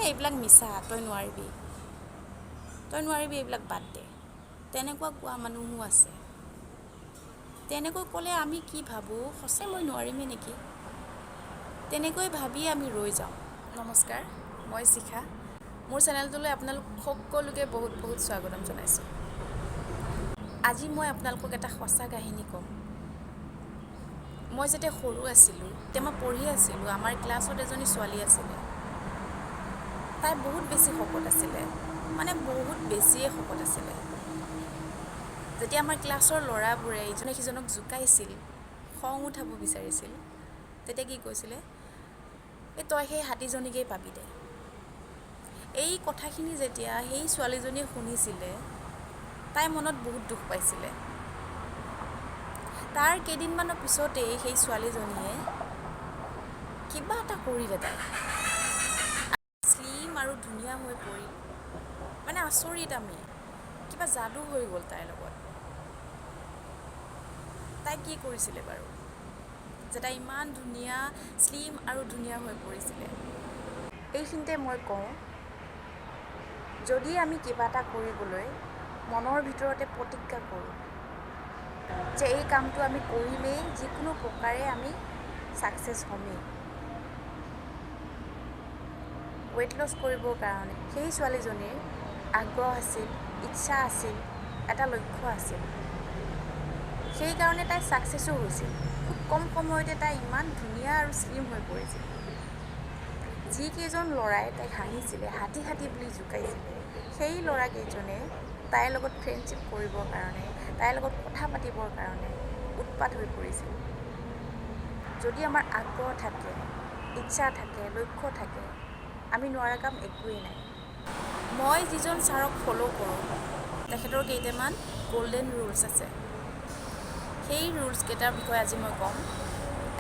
এইবিলাক মিছা, তই নোৱাৰিবি, তই নোৱাৰিবি, এইবিলাক বাদ দে, তেনেকুৱা কোৱা মানুহো আছে। তেনেকৈ ক'লে আমি কি ভাবোঁ, সঁচাই মই নোৱাৰিমেই নেকি, তেনেকৈ ভাবি আমি ৰৈ যাওঁ। নমস্কাৰ, মই শিখা। মোৰ চেনেলটোলৈ আপোনালোক সকলোকে বহুত বহুত স্বাগতম জনাইছোঁ। আজি মই আপোনালোকক এটা সঁচা কাহিনী ক'ম। মই যেতিয়া সৰু আছিলোঁ, তেতিয়া মই পঢ়ি আছিলোঁ, আমাৰ ক্লাছত এজনী ছোৱালী আছিলে। তাই বহুত বেছি শকত আছিলে, মানে বহুত বেছিয়ে শকত আছিলে। যেতিয়া আমাৰ ক্লাছৰ ল'ৰাবোৰে ইজনে সিজনক জোকাইছিল, খং উঠাব বিচাৰিছিল, তেতিয়া কি কৈছিলে, এই তই সেই হাতীজনীকেই পাবি দে। এই কথাখিনি যেতিয়া সেই ছোৱালীজনীয়ে শুনিছিলে, তাই মনত বহুত দুখ পাইছিলে। তাৰ কেইদিনমানৰ পিছতেই সেই ছোৱালীজনীয়ে কিবা এটা কৰিলে, তাই শ্লিম আৰু ধুনীয়া হৈ পৰিল। মানে আচৰিত আমি, কিবা যাদু হৈ গ'ল তাইৰ লগত। তাই কি কৰিছিলে বাৰু যে তাই ইমান ধুনীয়া, শ্লিম আৰু ধুনীয়া হৈ পৰিছিলে? এইখিনিতে মই কওঁ, যদি আমি কিবা এটা কৰিবলৈ মনৰ ভিতৰতে প্ৰতিজ্ঞা কৰোঁ যে এই কামটো আমি কৰিমেই, যিকোনো প্ৰকাৰে আমি ছাকচেছ হ'মেই। ৱেইট লছ কৰিবৰ কাৰণে সেই ছোৱালীজনীৰ আগ্ৰহ আছিল, ইচ্ছা আছিল, এটা লক্ষ্য আছিল, সেইকাৰণে তাই ছাকচেছো হৈছিল। খুব কম সময়তে তাই ইমান ধুনীয়া আৰু শ্লিম হৈ পৰিছিল। যিকেইজন ল'ৰাই তাইক হাঁহিছিলে, হাতী হাতী বুলি জোকাইছিলে, সেই ল'ৰাকেইজনে তাইৰ লগত ফ্ৰেণ্ডশ্বিপ কৰিবৰ কাৰণে, তাইৰ লগত কথা পাতিবৰ কাৰণে উৎপাত হৈ পৰিছিল। যদি আমাৰ আগ্ৰহ থাকে, ইচ্ছা থাকে, লক্ষ্য থাকে, আমি নোৱাৰা কাম একোৱেই নাই। মই যিজন ছাৰক ফ'ল' কৰোঁ, তেখেতৰ কেইটামান গ'ল্ডেন ৰুলছ আছে। সেই ৰুলছকেইটাৰ বিষয়ে আজি মই ক'ম।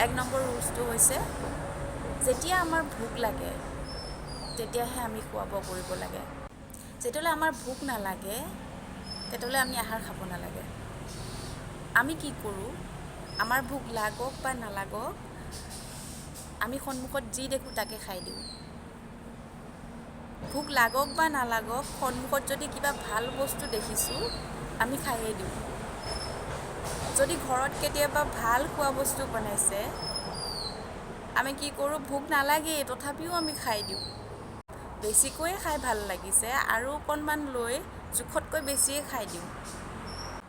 1 নম্বৰ ৰুলছটো হৈছে, যেতিয়া আমাৰ ভোক লাগে তেতিয়াহে আমি খোৱা বোৱা কৰিব লাগে। যেতিয়ালৈ আমাৰ ভোক নালাগে তেতিয়ালৈ আমি আহাৰ খাব নালাগে। আমি কি কৰোঁ, আমাৰ ভোক লাগক বা নালাগক, আমি সন্মুখত যি দেখোঁ তাকে খাই দিওঁ। ভোক লাগক বা নালাগক, সন্মুখত যদি কিবা ভাল বস্তু দেখিছোঁ আমি খাইয়ে দিওঁ। যদি ঘৰত কেতিয়াবা ভাল খোৱা বস্তু বনাইছে, আমি কি কৰোঁ, ভোক নালাগেই তথাপিও আমি খাই দিওঁ। বেছিকৈয়ে খাই ভাল লাগিছে আৰু অকণমান লৈ জোখতকৈ বেছিয়ে খাই দিওঁ।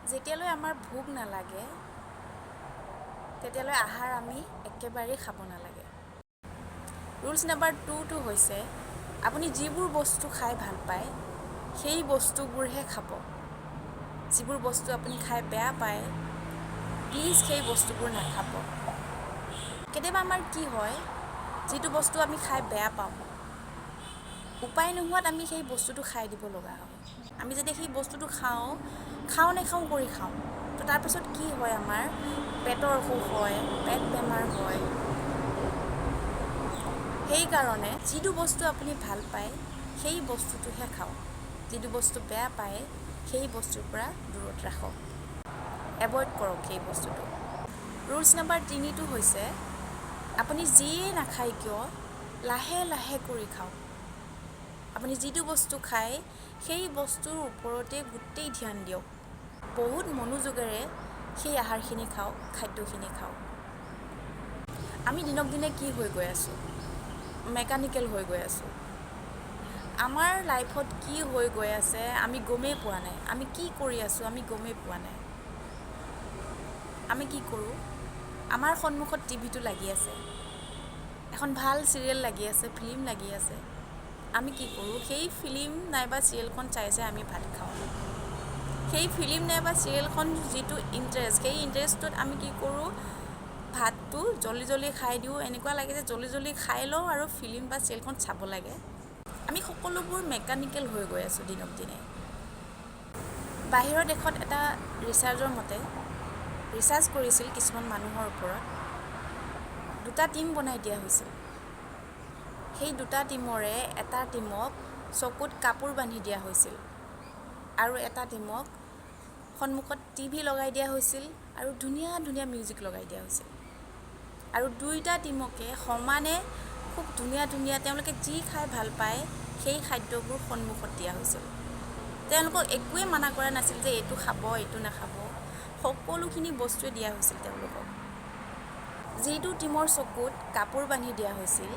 যেতিয়ালৈ আমাৰ ভোক নালাগে তেতিয়ালৈ আহাৰ আমি একেবাৰেই খাব নালাগে। ৰুলছ নাম্বাৰ 2টো হৈছে, আপুনি যিবোৰ বস্তু খাই ভাল পায় সেই বস্তুবোৰহে খাব। যিবোৰ বস্তু আপুনি খাই বেয়া পায়, প্লিজ সেই বস্তুবোৰ নাখাব। কেতিয়াবা আমাৰ কি হয়, যিটো বস্তু আমি খাই বেয়া পাওঁ, উপায় নোহোৱাত আমি সেই বস্তুটো খাই দিব লগা হয়। আমি যেতিয়া সেই বস্তুটো খাওঁ, খাওঁ নেখাওঁ কৰি খাওঁ, তো তাৰপিছত কি হয়, আমাৰ পেটৰ অসুখ হয়, পেট বেমাৰ হয়। সেইকাৰণে যিটো বস্তু আপুনি ভাল পায় সেই বস্তুটোহে খাওক, যিটো বস্তু বেয়া পায় সেই বস্তুৰ পৰা দূৰত ৰাখক, এভইড কৰক সেই বস্তুটো। ৰুলছ নাম্বাৰ 3টো হৈছে, আপুনি যিয়ে নাখায় কিয় লাহে লাহে কৰি খাওক। আপুনি যিটো বস্তু খায় সেই বস্তুৰ ওপৰতে গোটেই ধ্যান দিয়ক, বহুত মনোযোগেৰে সেই আহাৰখিনি খাওক, খাদ্যখিনি খাওক। আমি দিনক দিনে কি হৈ গৈ আছোঁ, মেকানিকেল হৈ গৈ আছোঁ। আমাৰ লাইফত কি হৈ গৈ আছে আমি গমেই পোৱা নাই, আমি কি কৰি আছোঁ আমি গমেই পোৱা নাই। আমি কি কৰোঁ, আমাৰ সন্মুখত টিভিটো লাগি আছে, এখন ভাল চিৰিয়েল লাগি আছে, ফিল্ম লাগি আছে, আমি কি কৰোঁ, সেই ফিল্ম নাইবা চিৰিয়েলখন চাই চাই আমি ভাত খাওঁ। সেই ফিল্ম নাইবা চিৰিয়েলখন যিটো ইণ্টাৰেষ্ট, সেই ইণ্টাৰেষ্টটোত আমি কি কৰোঁ, ভাতটো জল্দি জল্দি খাই দিওঁ। এনেকুৱা লাগে যে জল্দি জল্দি খাই লওঁ আৰু ফিল্ম বা চিৰিয়েলখন চাব লাগে। আমি সকলোবোৰ মেকানিকেল হৈ গৈ আছোঁ দিনক দিনে। বাহিৰৰ দেশত এটা ৰিচাৰ্জৰ মতে ৰিচাৰ্জ কৰিছিল কিছুমান মানুহৰ ওপৰত, 2টা টীম বনাই দিয়া হৈছিল। সেই 2টা টীমৰে এটা টীমক চকুত কাপোৰ বান্ধি দিয়া হৈছিল আৰু এটা টীমক সন্মুখত টিভি লগাই দিয়া হৈছিল আৰু ধুনীয়া ধুনীয়া মিউজিক লগাই দিয়া হৈছিল। আৰু দুয়োটা টীমকে সমানে খুব ধুনীয়া ধুনীয়া তেওঁলোকে যি খাই ভাল পায় সেই খাদ্যবোৰ সন্মুখত দিয়া হৈছিল। তেওঁলোকক একোৱে মানা কৰা নাছিল যে এইটো খাব, এইটো নাখাব। সকলোখিনি বস্তুৱে দিয়া হৈছিল তেওঁলোকক। যিটো টীমৰ চকুত কাপোৰ বান্ধি দিয়া হৈছিল,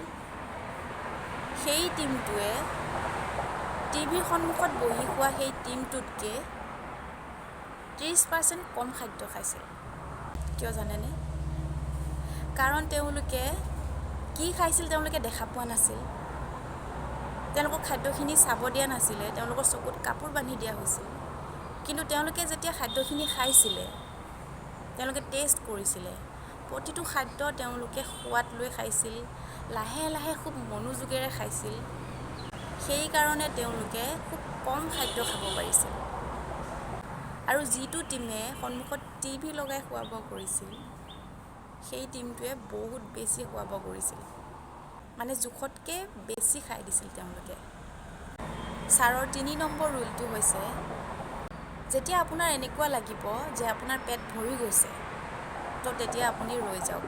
সেই টীমটোৱে টিভিৰ সন্মুখত বহি খোৱা সেই টীমটোতকৈ 30% কম খাদ্য খাইছিল। কিয় জানেনে? কাৰণ তেওঁলোকে কি খাইছিল তেওঁলোকে দেখা পোৱা নাছিল। তেওঁলোকক খাদ্যখিনি চাব দিয়া নাছিলে, তেওঁলোকৰ চকুত কাপোৰ বান্ধি দিয়া হৈছিল। কিন্তু তেওঁলোকে যেতিয়া খাদ্যখিনি খাইছিলে, তেওঁলোকে টেষ্ট কৰিছিলে, প্ৰতিটো খাদ্য তেওঁলোকে সোৱাদ লৈ খাইছিল, লাহে লাহে খুব মনোযোগেৰে খাইছিল। সেইকাৰণে তেওঁলোকে খুব কম খাদ্য খাব পাৰিছিল। আৰু যিটো টীমে সন্মুখত টিভি লগাই খোৱা বোৱা কৰিছিল, সেই টীমটোৱে বহুত বেছি খোৱা বোৱা কৰিছিল, মানে জোখতকৈ বেছি খাই দিছিল তেওঁলোকে। ছাৰৰ 3 নম্বৰ ৰুলটো হৈছে, যেতিয়া আপোনাৰ এনেকুৱা লাগিব যে আপোনাৰ পেট ভৰি গৈছে, তো তেতিয়া আপুনি ৰৈ যাওক।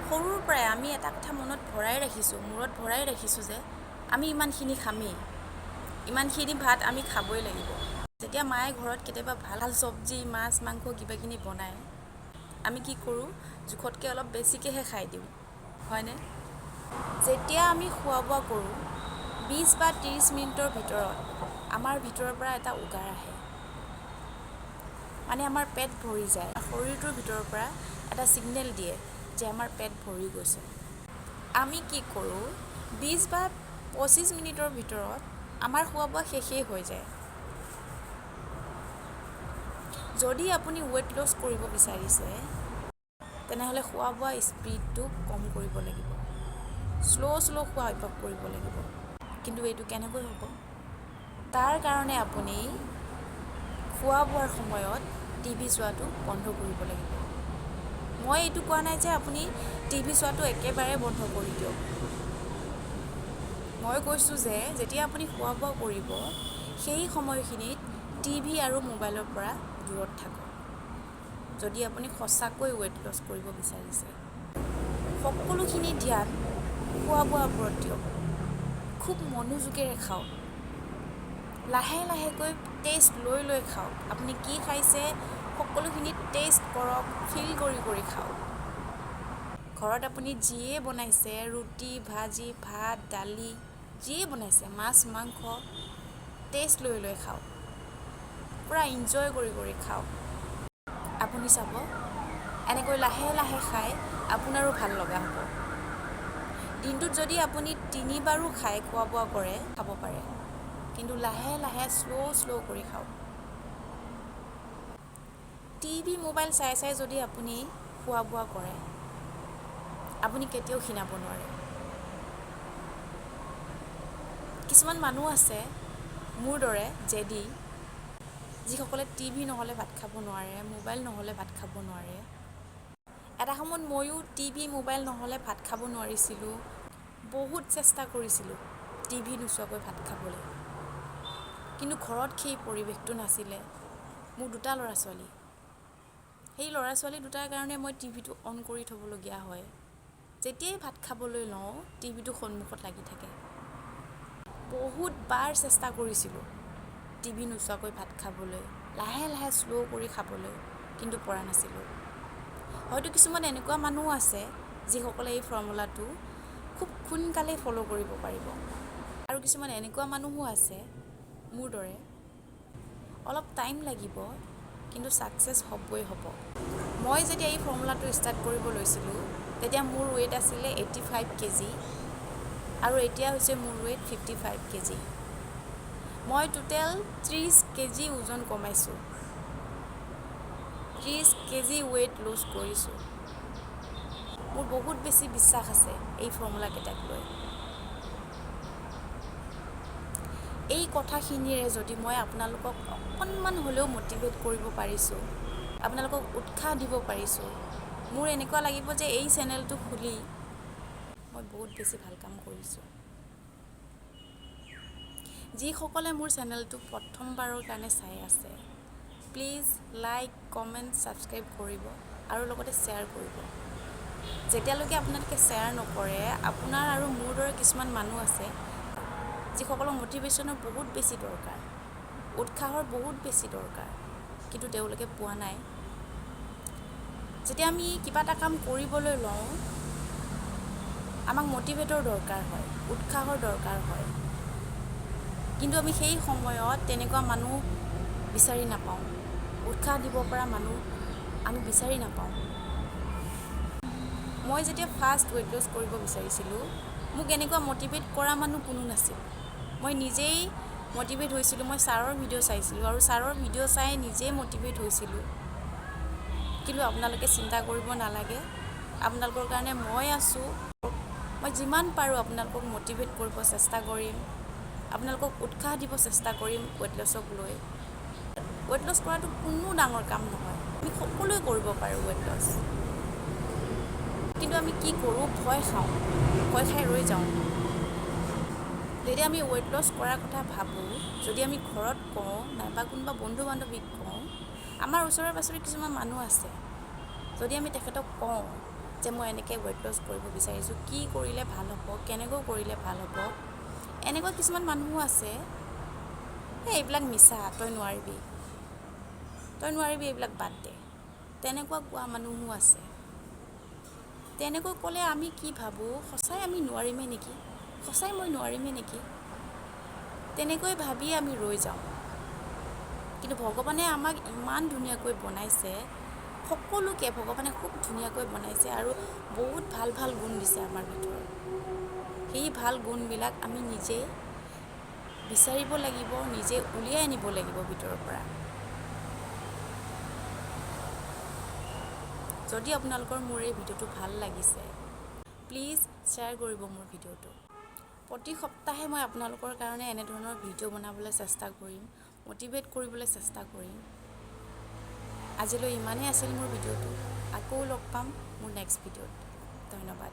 সৰুৰ পৰাই আমি এটা কথা মনত ভৰাই ৰাখিছোঁ, মূৰত ভৰাই ৰাখিছোঁ যে আমি ইমানখিনি খামেই, ইমানখিনি ভাত আমি খাবই লাগিব। যেতিয়া মায়ে ঘৰত কেতিয়াবা ভাল ভাল চব্জি, মাছ, মাংস কিবাকিনি বনায়, আমি কি কৰোঁ, জোখতকৈ অলপ বেছিকৈহে খাই দিওঁ, হয়নে? যেতিয়া আমি খোৱা বোৱা কৰোঁ, 20 বা 30 মিনিটৰ ভিতৰত আমাৰ ভিতৰৰ পৰা এটা উগাৰ আহে, মানে আমাৰ পেট ভৰি যায়। শৰীৰটোৰ ভিতৰৰ পৰা এটা ছিগনেল দিয়ে যে আমাৰ পেট ভৰি গৈছে। আমি কি কৰোঁ, 20 বা 25 মিনিটৰ ভিতৰত আমাৰ খোৱা বোৱা শেষেই হৈ যায়। যদি আপুনি ৱেইট লছ কৰিব বিচাৰিছে, তেনেহ'লে খোৱা বোৱা স্পীডটো কম কৰিব লাগিব, শ্ল' শ্ল' খোৱা অভ্যাস কৰিব লাগিব। কিন্তু এইটো কেনেকৈ হ'ব? তাৰ কাৰণে আপুনি খোৱা বোৱাৰ সময়ত টিভি চোৱাটো বন্ধ কৰিব লাগিব। মই এইটো কোৱা নাই যে আপুনি টিভি চোৱাটো একেবাৰে বন্ধ কৰি দিয়ক। মই কৈছোঁ যে যেতিয়া আপুনি খোৱা বোৱা কৰিব, সেই সময়খিনিত টিভি আৰু মোবাইলৰ পৰা দূৰত থাকক। যদি আপুনি সঁচাকৈ ৱেইট লছ কৰিব বিচাৰিছে, সকলোখিনি ধ্যান খোৱা বোৱাৰ ওপৰত দিয়ক। খুব মনোযোগেৰে খাওক, লাহে লাহেকৈ টেষ্ট লৈ লৈ খাওক। আপুনি কি খাইছে সকলোখিনি টেষ্ট কৰক, ফিল কৰি কৰি খাওক। ঘৰত আপুনি যিয়ে বনাইছে, ৰুটি, ভাজি, ভাত, দালি, যিয়ে বনাইছে, মাছ, মাংস, টেষ্ট লৈ লৈ খাওক, পূৰা এনজয় কৰি কৰি খাওক। আপুনি চাব, এনেকৈ লাহে লাহে খাই আপোনাৰো ভাল লগা হ'ব। দিনটোত যদি আপুনি তিনিবাৰো খাই খোৱা বোৱা কৰে, খাব পাৰে, কিন্তু লাহে লাহে শ্ল' শ্ল' কৰি খাওক। টিভি মোবাইল চাই চাই যদি আপুনি খোৱা বোৱা কৰে, আপুনি কেতিয়াও ক্ষীণাব নোৱাৰে। কিছুমান মানুহ আছে মোৰ দৰে জেদি, যিসকলে টিভি নহ'লে ভাত খাব নোৱাৰে, মোবাইল নহ'লে ভাত খাব নোৱাৰে। এটা সময়ত ময়ো টিভি মোবাইল নহ'লে ভাত খাব নোৱাৰিছিলোঁ। বহুত চেষ্টা কৰিছিলোঁ টিভি নোচোৱাকৈ ভাত খাবলৈ, কিন্তু ঘৰত সেই পৰিৱেশটো নাছিলে। মোৰ দুটা ল'ৰা ছোৱালী, সেই ল'ৰা ছোৱালী দুটাৰ কাৰণে মই টিভিটো অন কৰি থ'বলগীয়া হয়। যেতিয়াই ভাত খাবলৈ লওঁ, টিভিটো সন্মুখত লাগি থাকে। বহুত বাৰ চেষ্টা কৰিছিলোঁ টিভি নোচোৱাকৈ ভাত খাবলৈ, লাহে লাহে শ্ল' কৰি খাবলৈ, কিন্তু পৰা নাছিলোঁ। হয়তো কিছুমান এনেকুৱা মানুহো আছে যিসকলে এই ফৰ্মুলাটো খুব সোনকালেই ফ'ল' কৰিব পাৰিব, আৰু কিছুমান এনেকুৱা মানুহো আছে মোৰ দৰে, অলপ টাইম লাগিব কিন্তু ছাকচেছ হ'বই হ'ব। মই যেতিয়া এই ফৰ্মুলাটো ষ্টাৰ্ট কৰিব লৈছিলোঁ, তেতিয়া মোৰ ৱেইট আছিলে 85 কেজি, আৰু এতিয়া হৈছে মোৰ ৱেইট 55 কেজি। মই টোটেল 30 কেজি ওজন কমাইছোঁ, 30 কেজি ৱেইট লুজ কৰিছোঁ। মোৰ বহুত বেছি বিশ্বাস আছে এই ফৰ্মুলাকেইটাক লৈ। এই কথাখিনিৰে যদি মই আপোনালোকক অকণমান হ'লেও মটিভেট কৰিব পাৰিছোঁ, আপোনালোকক উৎসাহ দিব পাৰিছোঁ, মোৰ এনেকুৱা লাগিব যে এই চেনেলটো খুলি মই বহুত বেছি ভাল কাম কৰিছোঁ। যিসকলে মোৰ চেনেলটো প্ৰথমবাৰৰ কাৰণে চাই আছে, প্লিজ লাইক, কমেণ্ট, ছাবস্ক্ৰাইব কৰিব আৰু লগতে শ্বেয়াৰ কৰিব। যেতিয়ালৈকে আপোনালোকে শ্বেয়াৰ নকৰে, আপোনাৰ আৰু মোৰ দৰে কিছুমান মানুহ আছে যিসকলক মটিভেশ্যনৰ বহুত বেছি দৰকাৰ, উৎসাহৰ বহুত বেছি দৰকাৰ, কিন্তু তেওঁলোকে পোৱা নাই। যেতিয়া আমি কিবা এটা কাম কৰিবলৈ লওঁ, আমাক মটিভেটৰ দৰকাৰ হয়, উৎসাহৰ দৰকাৰ হয়, কিন্তু আমি সেই সময়ত তেনেকুৱা মানুহ বিচাৰি নাপাওঁ, উৎসাহ দিব পৰা মানুহ আমি বিচাৰি নাপাওঁ। মই যেতিয়া ফাৰ্ষ্ট ৱেইট লছ কৰিব বিচাৰিছিলোঁ, মোক এনেকুৱা মটিভেট কৰা মানুহ কোনো নাছিল। মই নিজেই মটিভেট হৈছিলোঁ। মই ছাৰৰ ভিডিঅ' চাইছিলোঁ আৰু ছাৰৰ ভিডিঅ' চাই নিজেই মটিভেট হৈছিলোঁ। কিন্তু আপোনালোকে চিন্তা কৰিব নালাগে, আপোনালোকৰ কাৰণে মই আছোঁ। মই যিমান পাৰোঁ আপোনালোকক মটিভেট কৰিব চেষ্টা কৰিম, আপোনালোকক উৎসাহ দিব চেষ্টা কৰিম ৱেইট লছক লৈ। ৱেইট লছ কৰাটো কোনো ডাঙৰ কাম নহয়, আমি সকলোৱে কৰিব পাৰোঁ ৱেইট লছ। কিন্তু আমি কি কৰোঁ, ভয় খাওঁ, ভয় খাই ৰৈ যাওঁ। যেতিয়া আমি ৱেইট লছ কৰাৰ কথা ভাবোঁ, যদি আমি ঘৰত কওঁ নাইবা কোনোবা বন্ধু বান্ধৱীক কওঁ, আমাৰ ওচৰে পাঁজৰে কিছুমান মানুহ আছে, যদি আমি তেখেতক কওঁ যে মই এনেকৈ ৱেইট লছ কৰিব বিচাৰিছোঁ, কি কৰিলে ভাল হ'ব, কেনেকৈ কৰিলে ভাল হ'ব, এনেকুৱা কিছুমান মানুহো আছে, এই এইবিলাক মিছা, তই নোৱাৰিবি, তই নোৱাৰিবি, এইবিলাক বাদ দে, তেনেকুৱা কোৱা মানুহো আছে। তেনেকৈ ক'লে আমি কি ভাবোঁ, সঁচাই আমি নোৱাৰিমেই নেকি, সঁচাই মই নোৱাৰিমেই নেকি, তেনেকৈ ভাবি আমি ৰৈ যাওঁ। কিন্তু ভগৱানে আমাক ইমান ধুনীয়াকৈ বনাইছে, সকলোকে ভগৱানে খুব ধুনীয়াকৈ বনাইছে আৰু বহুত ভাল ভাল গুণ দিছে আমাৰ ভিতৰত। সেই ভাল গুণবিলাক আমি নিজে বিচাৰিব লাগিব, নিজে উলিয়াই আনিব লাগিব ভিতৰৰ পৰা। যদি আপোনালোকৰ মোৰ এই ভিডিঅ'টো ভাল লাগিছে, প্লিজ শ্বেয়াৰ কৰিব মোৰ ভিডিঅ'টো। প্ৰতি সপ্তাহে মই আপোনালোকৰ কাৰণে এনেধৰণৰ ভিডিঅ' বনাবলৈ চেষ্টা কৰিম, মটিভেট কৰিবলৈ চেষ্টা কৰিম। আজিলৈ ইমানেই আছিল মোৰ ভিডিঅ'টো। আকৌ লগ পাম মোৰ নেক্সট ভিডিঅ'ত। ধন্যবাদ।